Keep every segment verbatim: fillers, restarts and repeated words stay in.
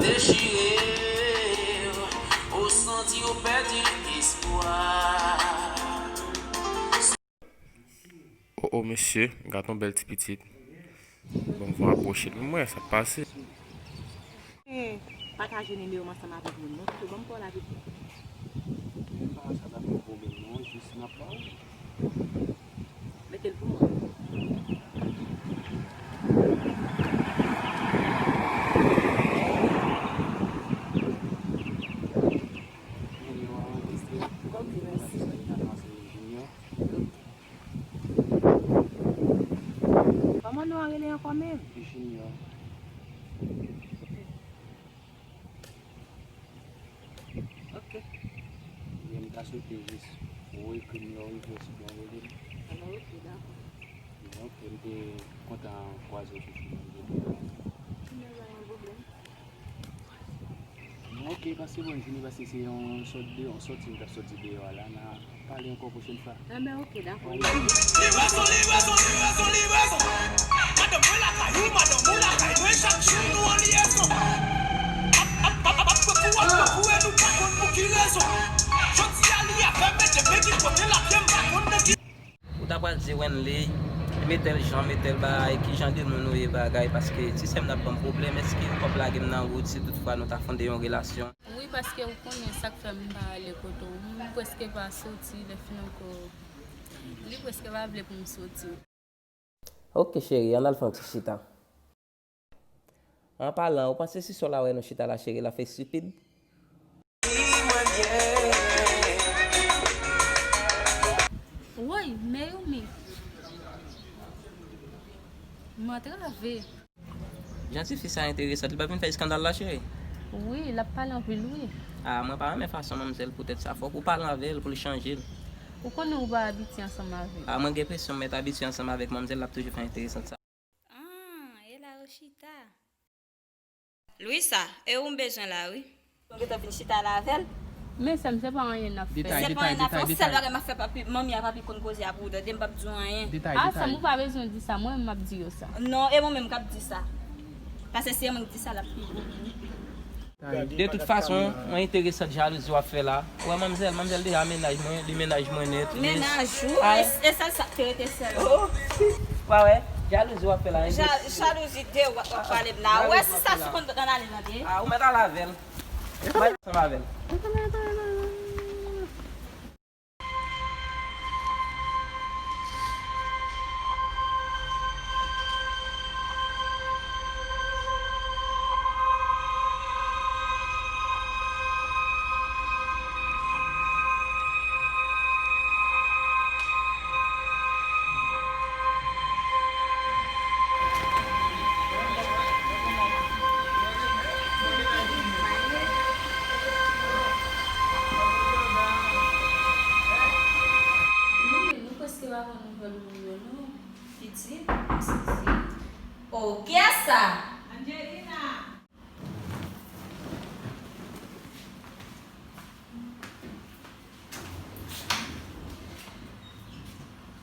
Dechire, ou santi ou pèdi espwa. O, o, mesye, gad yon bèl ti pitit. Bon, m va apwoche l pou m wè sa k pase. Eh, pataje nimewo m ansanm avèk moun nan. Kite ban m pa w la vit. Menm pa sa, sa pa yon pwoblèm non, jis m ap ba w. Mete l pou mwen. Nimewo a anrejistre. Ok, mèsi. Kòman non an rele ankò menm? Junior. Ok. Ebyen, m ta swete jis ou ekri m lè w rive, osibyen w rele m. Ebyen, ok, dakò. Ebyen, ok, m te kontan kwaze w sou chimen m jodi a. Ebyen, pa gen pwoblèm. Bon, ok, pase bòn jounen, paske se yon sòt de, yon sòti m t ap sòti deyò a la, n a pale ankò pwochèn fwa. Enben, ok, dakò. Livraison, livraison, livraison, livraison. Madanm mwen lakay ou, madanm ou lakay mwen, chak jou nou an lyezon. Ap, ap, ap, ap, ap, ap, ap, ap, ap, nou pa konn pou ki rezon. Jodi a li avè m, men demen ki kote l ap ye, m pa konn nan ki. Ou ta pral di Wenley, met tèl jan, met tèl bagay, ki jan de moun ou ye bagay, paske ti sè m t ap ban m pwoblèm, èske w p ap lage m nan wout si toutfwa nou ta fonde yon relasyon? Wi, paske ou konnen sa k fè m pa ale kote w. M prèske pa soti, lè fini ankò, li prèske pa vle pou m soti. Ok, cheri, ann al fè yon ti chita. An palan, ou panse si Sol la wè nou chita la, cheri, l ap fè estipid? Woy, Meyumi. M antrave. Jan tifi sa enteresan, li p ap vin fè eskandal la, cheri? Wi, l ap pale anpil, wi. A, mwen pa renmen fason manmzèl poutèt sa. Fòk ou pale avè l pou l chanje l. Ou konnen ou pa abitye ansanm avè l. A, mwen gen enpresyon m mèt abitye ansanm avèk manmzèl, l ap toujou fè enteresan sa. Ah, e la yo chita. Louisa, e ou m bezwen la, wi. Nou gentan vin chita la avè l. Men sè m, se pa anyen n ap fè. Detay, se pa anyen n ap fè, yon sèl bagay m ap fè, papi, manmi a papi konn koze a pou ou tande, m p ap di w anyen. Detay, ah, detay. Sè m, ou pa bezwen di sa, mwen menm m ap di yo sa. Non, e mwen menm k ap di sa. Paske si e mwen k di sa, l ap pi gwo pou ou. De tout fason, mwen enteresan jalouzi w ap fè la. Ou wè manmzèl, manmzèl deja mennaj mwen, li mennaj mwen nèt. Mennaj ou? E, e sèl sa k te rete sèl. Oh. Wa wè, jalouzi w ap fè la. Ja-, jalouzi de w ap pale m la. Ou wè si sa sou konn nan ale nan de. Ah, ou mèt al avè l. Mwen ansanm avè l. Nou menm, nou prèske pa pran nouvèl moun yo non. Pitit, m sezi. Oh, kiyès sa? Angelina.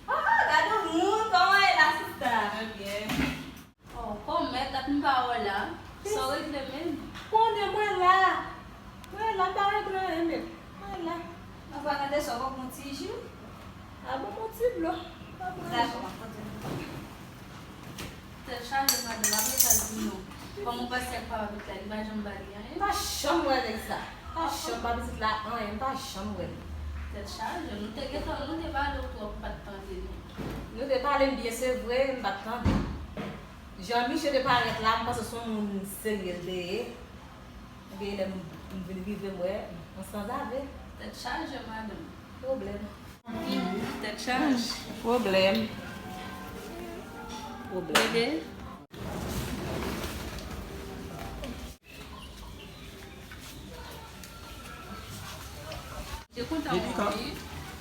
Oh, gade yon moun, kòman w ye la, sista? Mwen byen. Oh, kòmèt, dat m pa wè w la. Sa w regle menm? Konnen mwen la. Mwen la, m pa regle anyen menm. Mwen la. Mwen pa tande sa w pran yon ti ji. A bon, yon ti dlo. Dakò, m ap pote l. Tèt chaje madanm, apre sa l di non. Kòman w pase ak papa pitit la, li pa janm ba li anyen? M pa janm wè nèg sa. Pa janm ba pitit la anyen, m pa janm wè l. Tèt chaje, nou te gentan, nou te pale w twòp, ou pa t tande nou. Nou te pale m byen, se vre, m pa t tande. Jan misye te parèt la, m panse se yon moun serye l te ye. Ebyen, lè m, m vin rive, m wè, m sanzave. Tèt chaje, madanm. Pwoblèm. Tèt chaje. Pwoblèm. Pwoblèm. Bebe.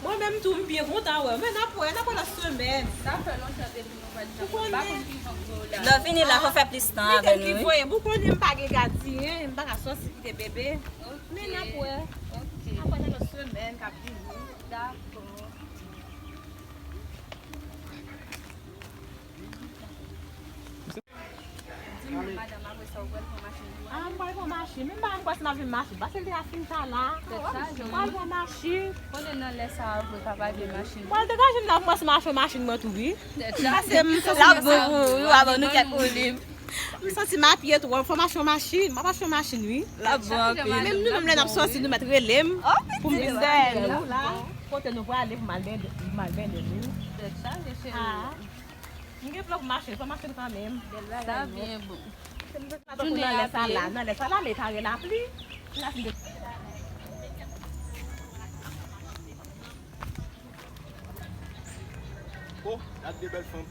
Mwen menm tou, m byen kontan wè w. Men n ap wè, n ap wè lòt semèn. Sa fè lontan depi nou pa t janm, m pa konn ki jan pou yo la. Lè w vini la, fò fè plis tan avè nou, wi. Ou konnen m pa gen gadyen, m pa ka sòti kite bebe. Men n ap wè. Ok. N ap wè nan lòt semèn k ap vini. Dakò. Di m non, madanm, apre sa Ah, m pral pran machin. Menm pa m panse m ap jwenn machin. Pase l te a fin sa la. Tèt chaje, m pral pran machin. Konnen nan lè sa a vre, pa pa jwenn machin. M pral degaje m la, m panse m ap jwenn machin mwen tou, wi. Tèt chaje. Pase m santi l ap bon pou ou, wi, w ap ban nou kèk olib. M santi m apiye twòp, fò m achte yon machin. M ap achte yon machin, wi. L ap bon anpil. Menm nou menm lè n ap sòti, nou mèt rele m pou m vin dèyè nou la. Kote nou prale pou m al vende, pou m al vende, wi. Tèt chaje, cheri. Ah. M gen plan pou m achte, fò m achte l kanmenm. Sa byen bon. Jounen nan lè sa la, nan lè sa la, men pare lapli. Oh, gad de bèl fanm.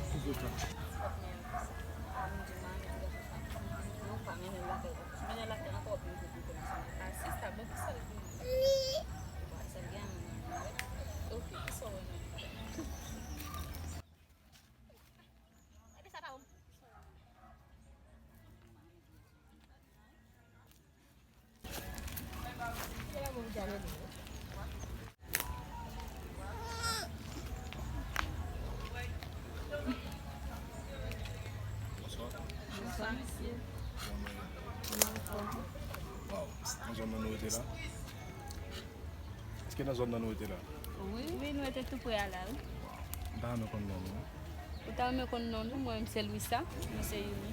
Koupe fanm. Bonswa. Bonswa, mesye. Kòman nou ye? Waw, nan zòn nan nou rete la? Èske nan zòn nan nou rete la? Wi, wi, nou rete tou pre a la, wi. M ta renmen konn non nou. Ou ta renmen konn non nou? Mwen, m se Louisa, mwen se Yumi.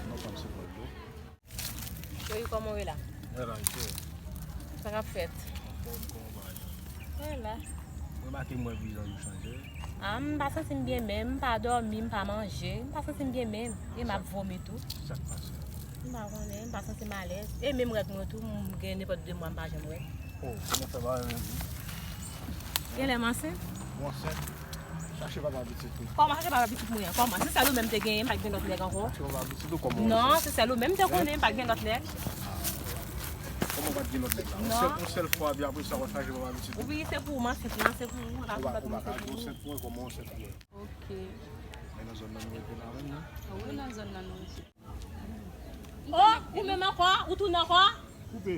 Non pa m se Pablo. Cheri, kòman w ye la? Mwen la, e kè? Sa k ap fèt? Anfòm, kòman bagay yo? Mwen la. Mwen remake m wè vizaj ou chanje. Ah, m pa santi m byen menm, m pa dòmi, m pa manje, m pa santi m byen menm. E m ap vomi tou. Sa k pase? M pa konnen, m pa santi m alèz. E menm règ mwen tou, m gen nenpòt de mwa m pa janm wè. Oh, kòman fè bagay yo ye? Genlè m ansent. Ou ansent? Chache papa pitit ou. Kòman chache papa pitit mwen an? Kòman? Se sèl ou menm te genyen, m pa t gen lòt nèg ankò. Chache papa pitit ou kòman ou ansent? Non, se sèl ou menm te konnen, m pa t gen lòt nèg. Kòman w pa t gen lòt nèg la? Yon sèl, yon sèl fwa, epi apre sa, w ap chache papa pitit ou? Wi, se pou ou m ansent lan, se pou ou. Ou pa, ou pa ka di w ansent pou mwen, kòman w ansent pou mwen? Ok. Men nan zòn nan nou rete la menm, non? Wi, nan zòn nan nou rete. Oh, ou menm ankò? Ou tounen ankò? Koupe.